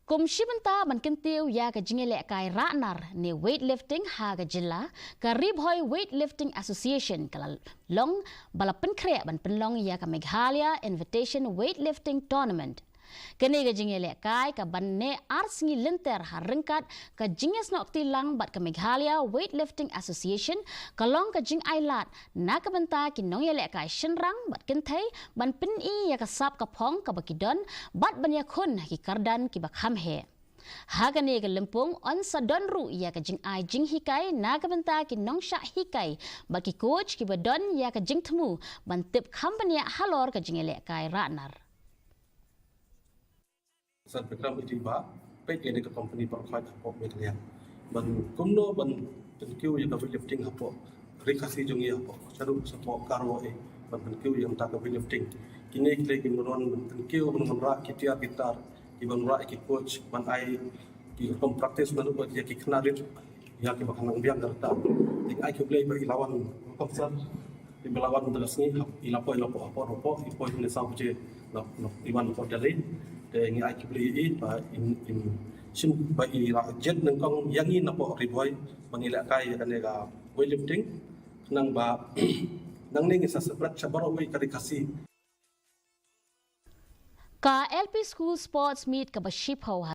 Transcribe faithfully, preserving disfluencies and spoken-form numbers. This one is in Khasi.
Kum shi bynta ban kyntiew ïa ka jingïalehkai rah nar ne weightlifting ha ka jylla, ka Ri Bhoi Weightlifting Association ka la long ba la pynkhreh ban pynlong ïa ka Meghalaya Invitation Weightlifting Tournament. Kane ka jingïalehkai ka ban neh ar sngi lynter ha ryngkat ka jingïasnoh kti lang bad ka Meghalaya Weightlifting Association, ka long ka jingailad na ka bynta ki nongïalehkai shynrang bad kynthei ban pyni ïa ka sap ka phong kaba ki don bad ban ïakhun ha ki kyrdan kiba kham heh. Ha kane ka lympung yn sa don ruh ïa ka jingai jinghikai na ka bynta ki nongshah hikai bad ki coach kiba don ïa ka jingthmu ban tip kham bniah halor ka jingïalehkai rah nar. Sir Bikram Iti ba peit ïa ka company por khoi ka pok Meghalaya ban kumno ban pynkiew ïa ka weightlifting hapoh Ri Khasi jong ngi, hapoh Sharu, hapoh Garo, eh, ban pynkiew ïa ka weightlifting. Kine ki dei ki mrong ban pynkiew ban wanrah ki tiar ki tar, ki wanrah ki coach ban ai ki rukom practice naduh ïa ki khynnah rit ïa kiba kham nang biang ka rta. Te ai khublei ba i la wan, kom sir, i ba la wan da ka sngi, i la poi, i la poi hapoh, hapoh, i poi ne saw baje, la, la, i wan hapoh Delhi. Te ngi ai khublei i ba i, i shim ba i la jied nyngkong ïa ngi napoh Ri Bhoi ban ïalehkai ïa kane ka weightlifting. Khnang ba nangne ngin sa separate sha baroh kawei ka Ri Khasi. Ka L P School Sports Meet kaba shiphew ha